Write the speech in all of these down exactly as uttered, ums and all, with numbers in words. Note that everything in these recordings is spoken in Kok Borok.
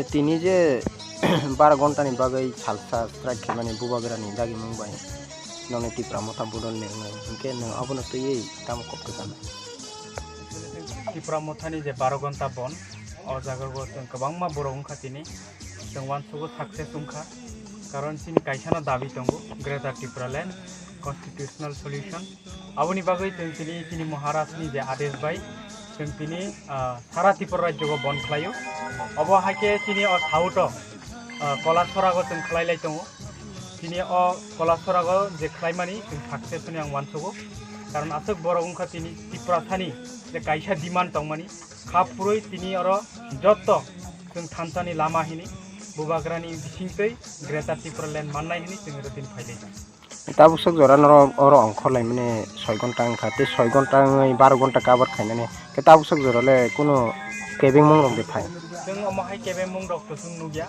Tini je baro ghonta ni bagwi salsa strike khaimani bubagrani dagimung bai nokni Tipra Motha bodol ni wngnai, hinkhe nwng abono twiwi tamo kok kwchana? Tipra Mothani je baro ghonta bon, o jagao chwng kwbangma borok wngkha tini, chwng uansugo success wngkha, karon chini kaisano dabi tongo Greater Tipraland constitutional solution. Aboni bagwi chwng tini chini Maharajni je adesh bai chwng tini, ah, sara Tripura rajyo bon khlaio. Obo hai khe chini o south o, ah, Kolasora go chwng khlai lai tongo. Chini o Kolasora go je khlaimani chwng success hwnwi ang uansugo. Karon aswk borok wngkha tini Tiprasani je kaisa demand tongmani kha phurwi tini oro jotto chwng thansani lama hini bubagrani bisingtwi Greater Tipraland mannai hini chwng oro tini phailai. Tabuk sok jora norok oro ongkhor laimani soi ghonta wngkha, tei soi ghonta wngwi baro ghonta cover khainani. Khe tabuk sok jora le kunu kebengmung rok de phai? Chwng omo hai kebengmung rok to chwng nukya,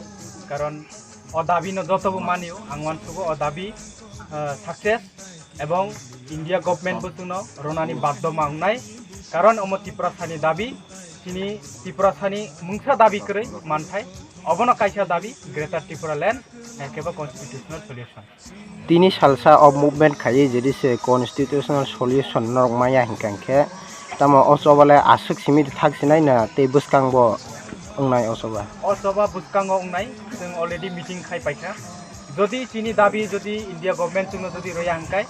karon o dabi no joto bo manio, ang uansugo o dabi, ah, success, ebong India government bo chwngno ronani baddo ma wngnai, karon omo Tiprasani dabi, chini Tiprasani mungsa dabi kwrwi manthai, obono kaisa dabi Greater Tipraland, eh, kebo constitutional solution. Tini salsa o movement khaiwi jodi se constitutional solution norok maya hinkha hinkhe, tamo o choba le aswk simi thak sinai na tei bwskango wngnai o choba? O choba bwskango wngnai, chwng already meeting khai paikha. Jodi chini dabi jodi India government chwngno jodi rwya hinkhe,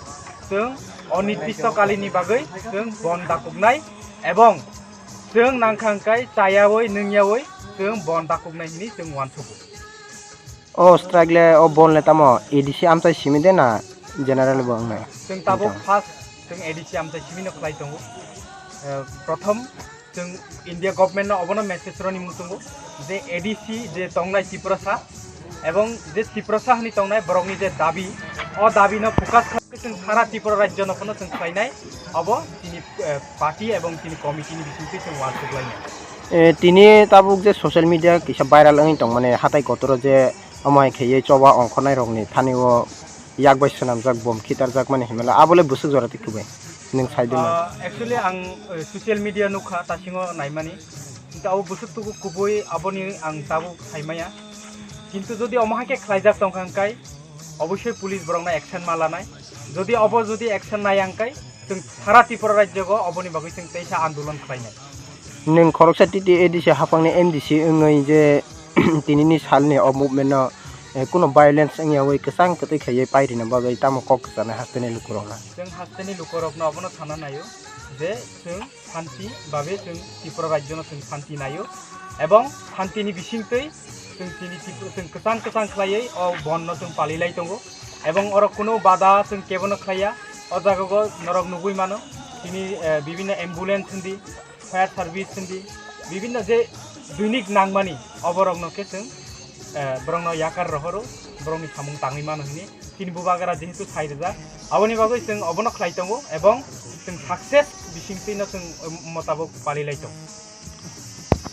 chwng onirdisto kalini bagwi chwng bon dakuknai ebong chwng nangkha hinkhe chayawi nwngyawi chwng bon dakuknai hini chwng uansugo. O strike le, o bon le tamo A D C amchai simi de na general bo wngnai? Chwng tabuk first chwng A D C amchai simi no khlai tongo. Eh, prothom chwng India government no obono message roni mung tongo je A D C je tongnai Tiprasa ebong je Tiprasa hwnwi tongnai borokni je dabi, o dabi no focus khlai chwng sara Tripura rajyo no phano chwng khlainai, obo chini, eh, party ebong chini committee ni bisingtwi chwng uansuklainai. Eh, tini tabuk je social media kisa viral wngwi tongmani hatai kotoro je omo hai khaiwi choba ongkhornai rokni thani o yak bai swnamjak bom khitarjak mani hinmala abo le bwswk jora twi kwbai nwng sai di man? Ah, actually ang, eh, social media nukha tasingo naimani, kintu abo bwswk tuku kubui aboni ang tabuk saimaya. Kintu jodi omo hai khe khlaijak tongkha hwnkhe obossoi police borokno action ma lanai. Jodi obo jodi action naya hwnkhe chwng sara Tripura rajyo go oboni bagwi chwng teisa andolon khlainai. Nwng khoroksa T T A D C haphangni M D C wngwi je tinini salni o movement no, eh, kuno violence wngyawi kwchang kwtwi khaiwi pairina bagwi tamo kok kwchanai hasteni lukurokno? Chwng hasteni lukurokno obono sana naio je chwng santi babe chwng Tripura rajyo no chwng santi naio ebong santini bisingtwi chwng chini Tripura chwng kwchang kwchang khlaiwi o bon no chwng palilai tongo ebong oro kuno bada chwng kebono khlaiya. O jaga go norok nugui mano tini, eh, bibinno ambulance hindi, fire service hindi, bibinno je doinik nangmani oborokno khe chwng, eh, borokno yakar rohoro, borokni samung tangwi mano hini. Chini bubagra jehetu sai rijak, aboni bagwi chwng obono khlai tongo ebong chwng success bisingtwino chwng, um, motabok palilai tongo.